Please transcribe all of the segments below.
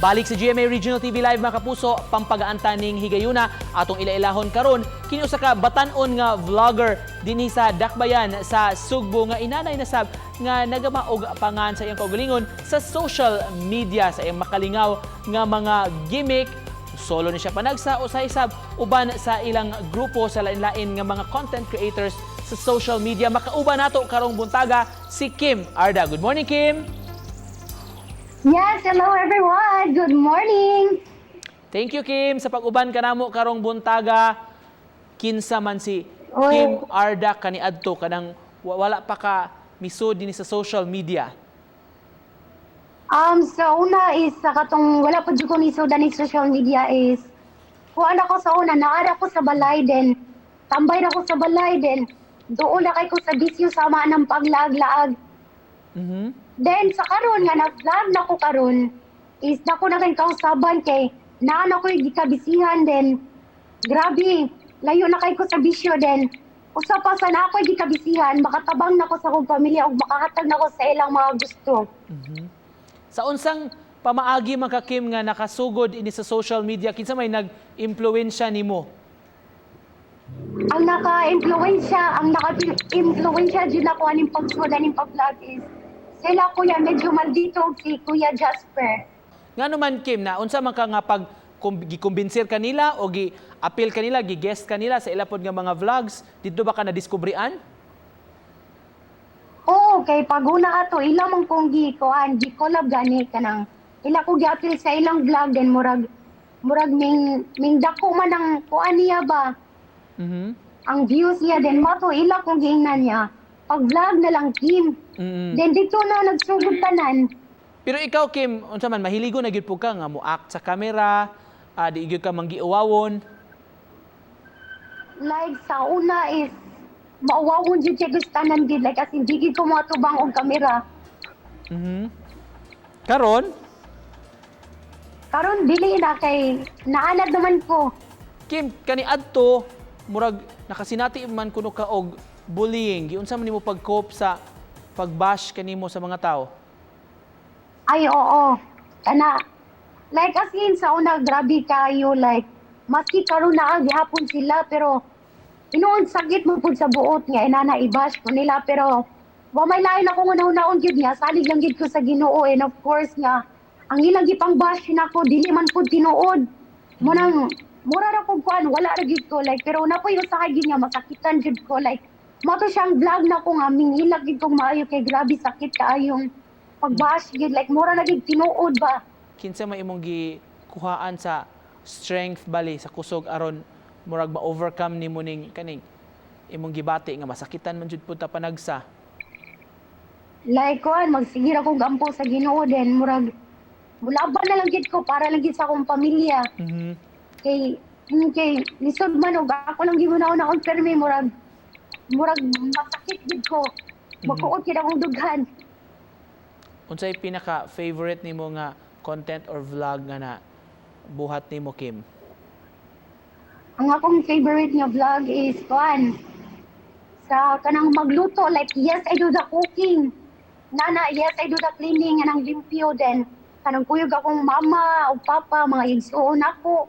Balik sa GMA Regional TV Live, mga kapuso, pampagaanta ning higayuna, atong ilailahon karon kini usa ka batan-on nga vlogger dinhi sa Dakbayan sa Sugbo nga inanay na sab nga nagamaog pangan sa iyang kaugalingon sa social media sa iyang makalingaw nga mga gimmick. Solo ni siya panagsa o sa isab uban sa ilang grupo sa lain-lain nga mga content creators sa social media. Makauban nato karong buntaga si Kim Arda. Good morning, Kim. Yes, hello everyone. Good morning. Thank you, Kim, sa pag-uban kanamo karong buntaga. Kinsa man si Oy. Kim Arda kaniadto kanang wala pa ka misud dinhi sa social media? Sa una is sa katong wala pa jud ko nisud ni social media is kuan ako sa una, naara ko sa balay, then tambay ra ko sa balay, then doon na kay ko sa bisyo sama ng paglaag-laag. Then sa karon nga nag-vlog na ko karon is dako na kay kausaban kay naa na ko'y gikabisihan, then grabe, layo na kay ko sa bisyo. Then usa pa sa naa ko'y gikabisihan, makatabang na ko sa akong pamilya ug makahatag na ko sa ilang mga gusto. Sa unsang pamaagi man ka, Kim, nga nakasugod ini sa social media? Kinsa may nag-impluwensya nimo? Ang naka-impluwensya jud nako aning pagsugod aning pag-vlog is sila Kuya Medyo Maldito ug si Kuya Jasper. Ngano man, Kim, na unsa man ka nga pag gikumbinser kanila o gi-appeal kanila, gi-guest kanila sa ila pod nga mga vlogs, didto ba ka nadiskubrian? Oo, kay paguna ato ila man kong gi kuan, gi collab gani, kanang ila ko gi-appeal sa ilang vlog, then murag ming dako man ang kuan niya ba, ang views niya. Then mato ila kong giingnan niya, pag vlog na lang, Kim. Then dito na nagsugod tanan. Pero ikaw, Kim, unsa man, mahiligo na gyud pud ka nga mo act sa camera, di gyud ka manggiuwawon? Like sa una is mauwawon jud siya gustanan gid, like as in di gid ko moatubang og kamera. Karon? Karon dili na kay naanad naman ko. Kim, kaniadto murag nakasinati man kuno ka og bullying. Giunsa man nimo pag-cope sa pagbash kanimo sa mga tao? Ay, oo. Kana, like as in, sa una, grabe kayo, like, maski karon na gihapon sila, pero, inuon sakit mo pud sa buot nga, inana, i-bash ko nila, pero, wa may lain ako nga nahunaon gyud niya, salig lang gyud ko sa Ginoo, and of course nga, ang ilang gipang bash nako, dili man pud tinuod. Mo nang, mura ra kog kuan, wala ra gyud ko, like, pero na po yung sa gyud nga, masakitan gyud ko, like, mo to siyang vlog na ko nga, mingilak gyud kong maayo kay grabe sakit kaayong pag-bash gyud, like, mura na gyud tinuod ba. Kinsa may imong gikuhaan sa strength bali sa kusog aron murag ma-overcome nimo ning kaning imong gibati nga masakitan man jud pud ta panagsa? Like kuan, magsige ra kog ampo sa Ginoo, then murag mulaban na lang gid ko para lang gid sa akong pamilya. Kay lisod man og ako lang gyud na akong permi, murag masakit gid ko. Makuot gid akong dughan. Unsay pinaka favorite nimo nga content or vlog nga na buhat nimo, Kim? Ang akong favorite nga vlog is kuan sa kanang magluto, like yes, I do the cooking. Nana, yes, I do the cleaning, anang limpyo, then kanang kuyog akong mama o papa, mga igsuon ako.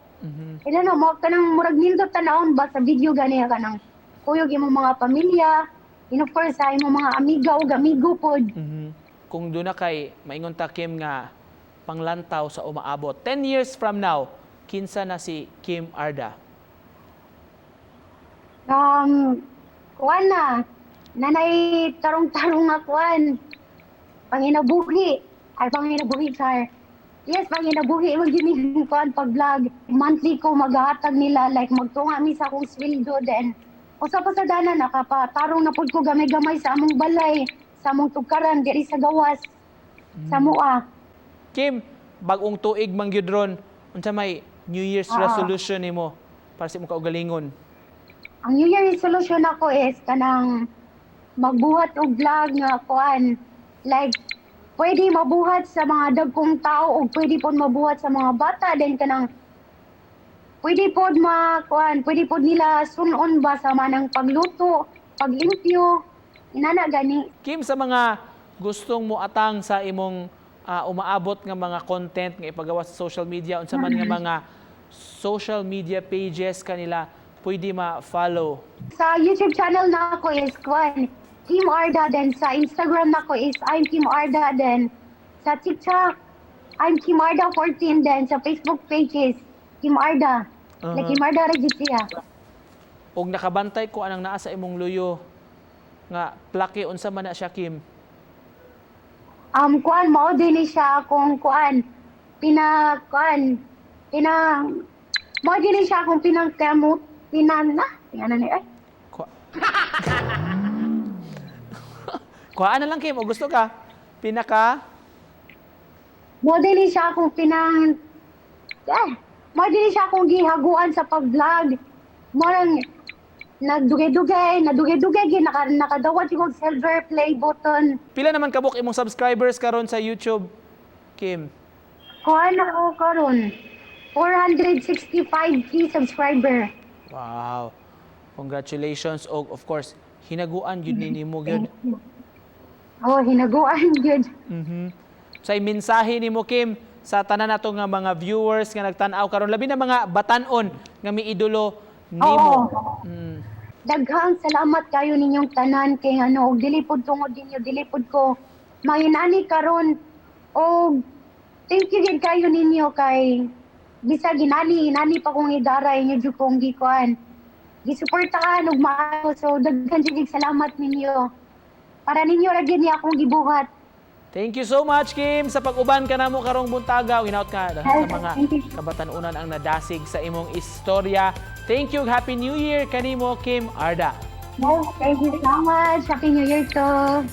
Ila na mo kanang murag nindot tan-awon ba sa video gani, kanang kuyog imong mga pamilya and of course sa imong mga amiga ug amigo pod. Kung duna kay maingon ta, Kim, nga panglantaw sa umaabot 10 years from now, kinsa na si Kim Arda? Kuan na nanay tarong-tarong nga kuan panginabuhi, ay panginabuhi sir, yes, panginabuhi man gini kuan pag vlog. Monthly ko maghatag nila, like magtunga mi sa akong sweldo, then usa pa sa dana nakapatarong na pud ko gamay-gamay sa among balay, sa among tugkaran diri sa gawas sa mua. Kim, bag-ong tuig man gyud ron, unsa may New Year's resolution nimo para sa imong kaugalingon? Ang New Year resolution ako is kanang magbuhat og vlog nga kuan, like pwede mabuhat sa mga dagkong tao o pwede pod mabuhat sa mga bata, then kanang pwede pod ma kuan, pwede pod nila sunon ba sa manang pagluto, paglimpyo, inana gani. Kim, sa mga gustong mo atang sa imong umaabot nga mga content nga ipagawa sa social media, unsa man nga mga social media pages kanila pwede ma-follow? Sa YouTube channel nako is kwan, Kim Arda, then sa Instagram nako is I'm Kim Arda, then sa TikTok I'm Kim Arda 14, then sa Facebook page is Kim Arda. Like Kim Arda ra jud siya. Og nakabantay ko anang naa sa imong luyo nga plaki, unsa man na siya, Kim? Kuan, mao din ni siya akong kuan pina kuan pina mao din ni siya akong pinangkamot pinan na tingnan ni eh. Kuhaan na lang, Kim, o gusto ka? Pinaka Mao din ni siya akong pinang eh mao din ni siya akong gihaguan sa pag-vlog. Mao nang nagdugay-dugay, nadugay-dugay gi nakadawat yung silver play button. Pila naman kabuk imong subscribers karon sa YouTube, Kim? Kuan ako karon 465K subscriber. Wow. Congratulations og of course hinaguan gyud ni nimo gyud. Oh, hinaguan gyud. Say mensahe nimo, Kim, sa tanan nato nga mga viewers nga nagtan-aw karon, labi na mga batan-on nga miidolo nimo. Oo. Daghang salamat kayo ninyong tanan kay ano, og dili pud tungod ninyo dili pud ko mahinani karon, og thank you gid kayo ninyo kay bisag inani inani pa kong idara, inyo jud kong gikuan, gisuportahan og maayo. So daghan jud salamat ninyo. Para ninyo ra gyud ni akong gibuhat. Thank you so much, Kim, sa pag-uban ka namo karong buntaga. Hinaut ka daghan sa mga Thank you. Kabatan-unan ang nadasig sa imong istorya. Thank you. Happy New Year kanimo, Kim Arda. Yes, thank you so much. Happy New Year too.